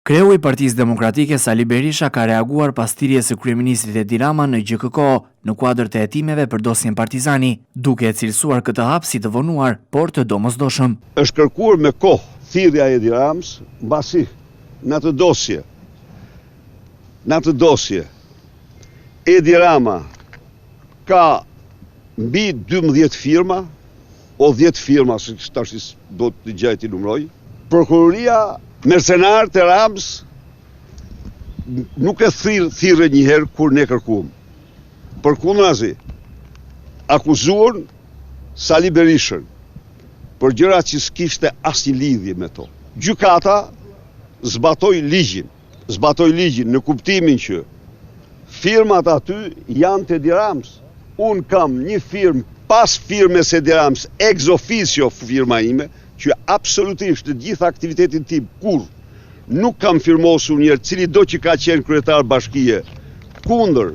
Kreu i Partisë Demokratike, Sali Berisha ka reaguar pas thirrjes së kryeministrit Edi Rama në GJKKO, në kuadër të hetimeve për dosjen Partizani, duke e cilësuar këtë hap si të vonuar, por të domosdoshëm. Është kërkuar me kohë thirrja e Edi Ramës, mbasi në atë dosje, në atë dosje, Edi Rama ka mbi 12 firma, o 10 firma, se tash do të gjej t'i numëroj. Prokuroria mercenarët e Ramës nuk e thirr thirrën një herë kur ne kërkuam. Përkundrazi, akuzuan Sali Berishën për gjëra që s'kishte asnjë lidhje me to. Gjykata zbatoi ligjin. Zbatoi ligjin në kuptimin që firmat aty janë të Edi Ramës. Unë kam një firmë pas firmës së Edi Ramës, ex officio firma ime, që absolutisht në gjithë aktivitetin tim kurrë nuk kam firmosur njëherë cilido që ka qenë kryetar bashkie kundër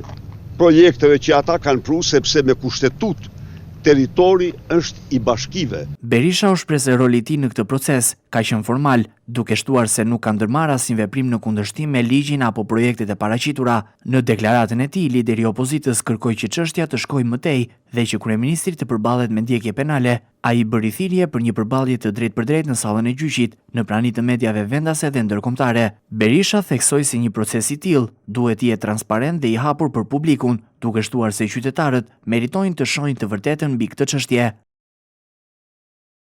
projekteve që ata kanë pru sepse me kushtetutë territori është i bashkive. Berisha u shpreh se roli i tij në këtë proces ka qenë formal, duke shtuar se nuk ka ndërmarrë asnjë veprim në kundërshtim me ligjin apo projektet e paraqitura. Në deklaratën e tij, lideri i opozitës kërkoi që çështja të shkojë më tej dhe që kryeministri të përballet me ndjekje penale. Ai bëri thirrje për një përballje të drejtpërdrejtë në sallën e gjyqit, në prani të mediave vendase dhe ndërkombëtare. Berisha theksoi se një proces i tillë duhet të jetë transparent dhe i hapur për publikun, duke shtuar se qytetarët meritojnë të shohin të vërtetën mbi këtë çështje.